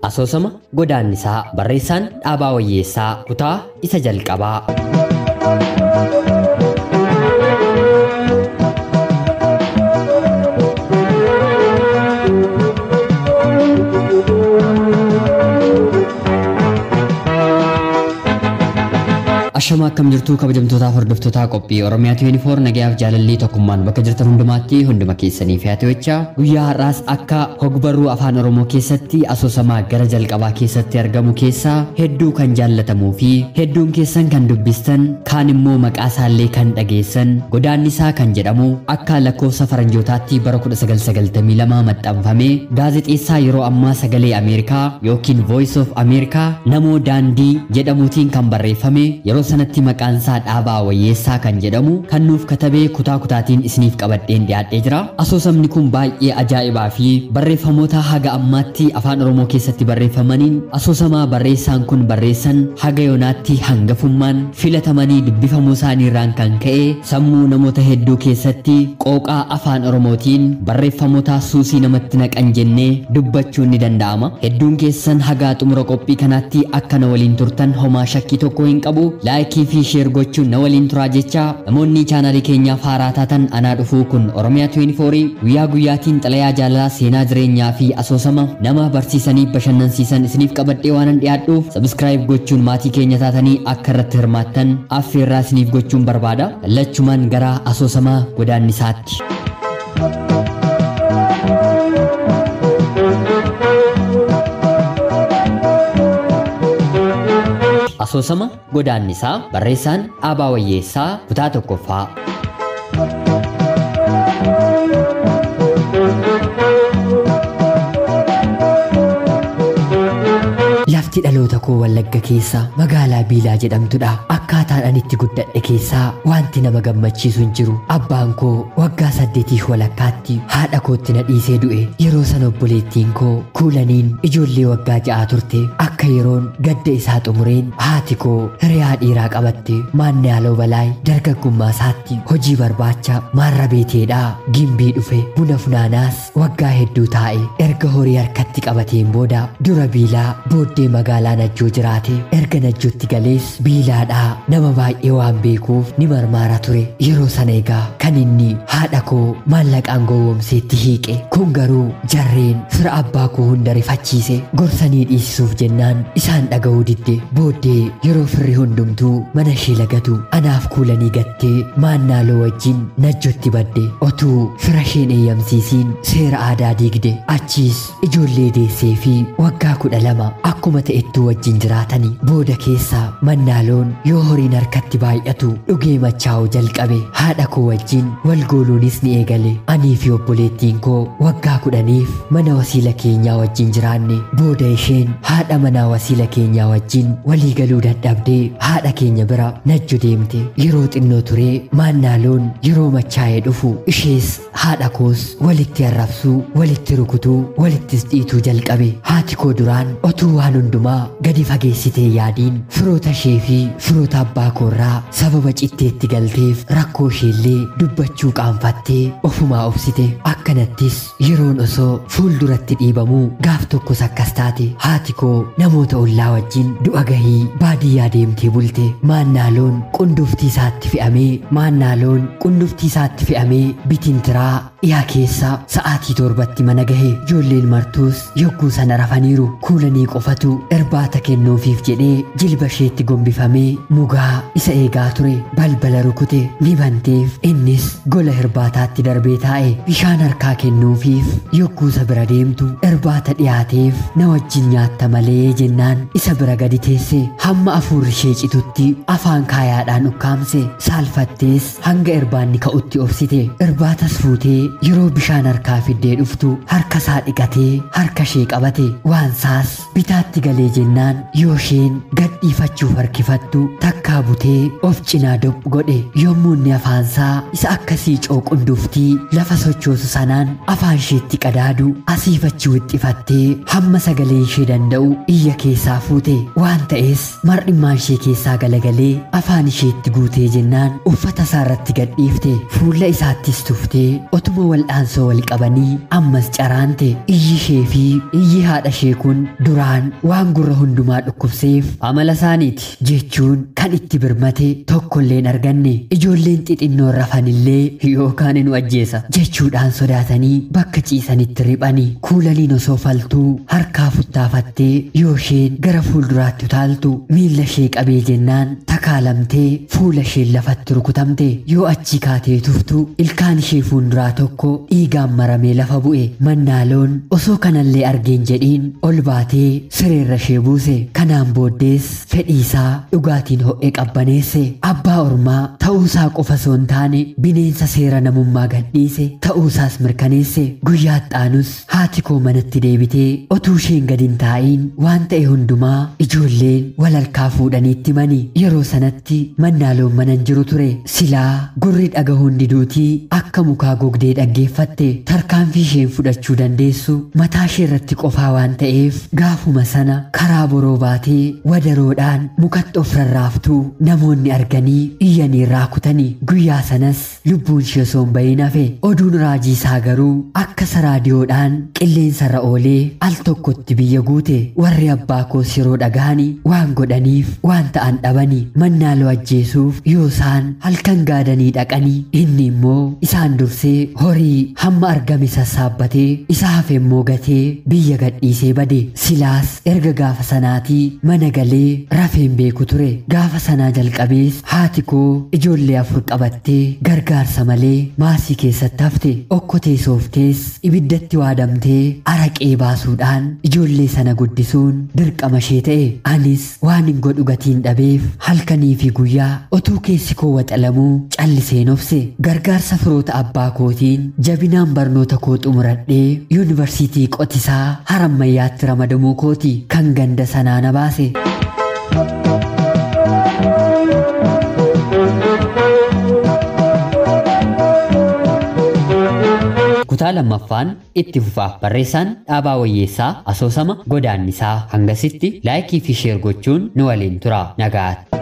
Asoosama Godaannisaa barreessaan Dhaabaa Wayyeessaa kutaa isa jalqabaa. Ashama akkam jirtuu kabajamtootaaf hordoftoota qophii Oromiyaa 24 nagayaaf jaalallii tokkummaan bakka jirtan hundumaatti hunduma keessaniif haa ta'u guyyaa har'aas akka hogbarruu afaan Oromoo keessatti asoosamaa gara jalqabaa keessatti argamu keessaa hedduu kan jaallatamuu fi hedduun keessan kan dubbistan kaan immoo maqaa isaallee kan dhageessan Godaannisaa kan jedhamu akka lakkoofsa faranjootaatti bara 1992 maxxanfame gaazexeessaa yeroo ammaa sagalee Ameerikaa yookiin Voice of America namoo daandii jedhamuutiin kan barreeffame yeroo sanatti maqaan isaa Dhaabaa Wayyeessaa kan jedhamu kan nuuf katabee kutaa kutaatiin isiniif qabadheen dhiyaadhee jira. Asoosamni kun baay'ee ajaa'ibaa fi barreeffamoota haga ammaatti afaan Oromoo keessatti barreeffamaniin asoosamaa barreessaan kun barreessan haga yoonaatti hangafummaan filatamanii dubbifamuu isaanii irraan kan ka'e sammuu namoota hedduu keessatti qooqaa afaan Oromootiin barreeffamoota suusii namatti naqan jennee dubbachuun ni danda'ama. Hedduun keessan haga xumura qophii kanaatti akka na waliin turtan homaa shakkii tokko hin qabu. Laayikii fi sheer gochuun na waliin turaa jecha namoonni chaanaalii keenyaaf haaraa taatan anaa dhufuu kun Oromiyaa 24 guyyaa guyyaatiin xalayaa jaalalaa seenaa jireenyaa fi asoosama nama barsiisanii bashannansiisan isiniif qabadhee waanan dhiyaadhuuf sabskraayib gochuun maatii keenya taatanii akka irratti hirmaattan affeerraa isiniif gochuun barbaada. Lachumaan gara asoosama Godaannisaatti. Asoosama Godaannisaa barreessaan Dhaabaa Wayyeessaa kutaa tokkoffaa. Lafti dhaloota koo Wallagga keessa magaalaa Biilaa jedhamtudha. Akkaataan ani itti guddadhe keessaa wanti nama gammachiisu hin jiru. Abbaan koo waggaa 8 walakkaatti haadha kootti na dhiisee du'e. Yeroo sana obboleettiin koo kuulaniin ijoollee waggaa 6 turte. Akka yeroon gadda isaa xumureen haati koo hiriyaa dhiiraa qabatte. Maannaaloo Balaay dargaggummaa isaatti hojii barbaacha maarra beeteedhaa Gimbii dhufe. Buna funaanaas waggaa hedduu taa'e. Erga horii harkatti qabateen booda dura Biilaa booddee magaalaa Najjoo jiraate. Erga Najjootti galees Biilaadhaa nama baay'ee waan beekuuf ni marmaara ture. Yeroo sana egaa kan inni haadha koo maallaqaan gowwoomseetti hiiqe. Kun garuu jarreen fira abbaa koo hunda rifachiise. Gorsanii dhiisisuuf jennaan isaan dhaga'uu didde. Booddee yeroo firri hundumtuu mana ishee lagatu anaaf kuulanii gattee maannaaloo wajjin Najjootti badde. Otuu fira isheen eeyyamsiisiin seera aadaa diigde. Achiis ijoollee deessee fi waggaa 12 akkuma ta'ettuu wajjin jiraatanii. Booda keessa mannaaloon yoo horiin harkatti baay'atu dhugee machaa'uu jalqabe. Haadha koo wajjin wal gooluunis ni eegale. Anii fi obboleettiin koo waggaa 10 mana wasiila keenyaa wajjin jiraanne. Booda isheen haadha manaa wasiila keenyaa wajjin walii galuu dadhabdee haadha keenya bira Najjo deemte. Yeroo xinnoo turee maannaaloon yeroo machaa'ee dhufu ishees haadha koos walitti arrabsuu, walitti rukutuu, walittis dhiituu jalqabe. Haati koo duraan otuu waan hundumaa gadi fageessitee yaadiin firoota ishee fi firoota abbaa koorraa sababa citteetti galteef rakkoo isheellee dubbachuu qaanfattee ofumaa obsite. Akkanattis yeroon osoo fuulduratti dhiibamuu gaaf tokkos akkas taate. Haati koo namoota ollaa wajjin du'a gahii baadiyyaa deemtee bulte. Maannaaloon qunduftii isaatti fe'amee maannaaloon qunduftii isaatti fe'amee bitintiraa dhiyaa keessa sa'aatii 7tti mana gahe. Ijoolleen martuus yogguu sana rafaniiru. Kuulanii qofatu irbaata kennuufiif jedhee jilba isheetti gombifamee mugaa isa eegaa ture. Balbala rukute ni banteef. Innis gola irbaataatti darbee taa'e. Bishaan harkaa kennuufiif yogguu isa bira deemtu irbaata dhiyaateef na wajjin nyaatta malee jennaan isa bira gadi teesse. Hamma afuurri ishee citutti afaan kaayaadhaan ukkaamse. Saalfattees hanga irbaanni ka'utti obsite. Irbaatas fuutee yeroo bishaan harkaa fiddee dhuftu harka isaa dhiqatee harka ishee qabate. Waansaas bitaatti galee jennaan jennaan yoo isheen gadhiifachuuf harkifattu takkaa butee of cinaa dophu godhe. Yommuu inni afaansaa isa akkasii cooqunduuftii lafa sochoosu sanaan afaan isheetti qadaadu asiifachi wixxifattee hamma sagaleen ishee danda'u iyya keessaa fuute. Waan ta'es mar'immaan ishee keessaa galagalee afaan isheetti guutee jennaan uffata isaa irratti gadhiifte. Fuula isaattis tuftee otuma wal'aansoo wal qabanii ammas caraante. Iyyi ishee fi iyyi haadha ishee kun duraan waan gurra hundumaa dhukkubseef amala isaaniiti jechuun kan itti birmate tokkolleen arganne. Ijoolleen xixinnoon rafanillee yookaan nu ajjeesa jechuudhaan sodaatanii bakka ciisanitti riphani. Kuulaniin osoo faltuu harkaa futtaafattee yoo isheen gara fuulduraatti utaaltu miilla ishee qabee jennaan takaalamtee fuula isheen lafatti rukutamte. Yoo achi kaatee tuftu ilkaan ishee fuulduraa tokko dhiigaan maramee lafa bu'e. Mannaaloon osoo kanallee argeen jedhiin ol baatee sireerra ishee buuse. Kanaan booddees fedhiisaa dhugaatiin ho'e qabbaneesse. Abbaa ormaa ta'uusaa qofa osoo hin taane bineensa seera namummaa gadhiise ta'uusaas mirkaneesse. Guyyaa ittaanus haati koo manatti deebitee otuu isheen gad hin taa'iin waan ta'e hundumaa ijoolleen wal harkaa fuudhaniitti himani. Yeroo sanatti Mannaaloon mana hin jiru ture. Silaa gurri dhagahuun diduutii akka mukaa gogdee dhaggeeffatte. Tarkaanfii isheen fudhachuu dandeessu mataa ishee irratti qofaa waan ta'eef gaafuma sana karaa boroo baatee wadaroodhaan mukatti of rarraaftuu namoonni arganii iyyanii irraa kutani. Guyyaa sanas lubbuun ishee osoo hin bahin hafe. Oduun raajii isaa garuu akka saraadiyoodhaan qilleensarra oolee al tokkotti biyya guute. Warri abbaa koos yeroo dhagahani waan godhaniif waan ta'an dhabani. Mannaaloo ajjeesuuf yoo isaan halkan gaadanii dhaqanii inni immoo isaan dursee horii hamma argame sassaabbatee isa hafe immoo gatee biyya gadhiisee bade. Silaas erga gaafa sanaatii mana galee rafeen beeku ture. Gaafa sanaa jalqabees haati koo ijoollee 4 qabattee gargaarsa malee maasii keessatti hafte. Okkotee sooftees ibiddatti waadamtee araqee baasuudhaan ijoollee sana guddisuun dirqama ishee ta'e. Anis waan hin godhu gatiin dhabeef halkanii fi guyyaa otuu keessi koo waxalamuu calliseen obse. Gargaarsa firoota abbaa kootiin jabinaan barnoota koo xumuradhee yuunivarsiitii qotisaa Harammayyaatti ramadamuu kooti kan ganda sanaa na baase. Kutaa lammaffaan itti fufa. Barreessaan Dhaabaa Wayyeessaa, asoosama Godaannisaa. Hangasitti laayikii fi sheer gochuun nu waliin tura. Nagaatti.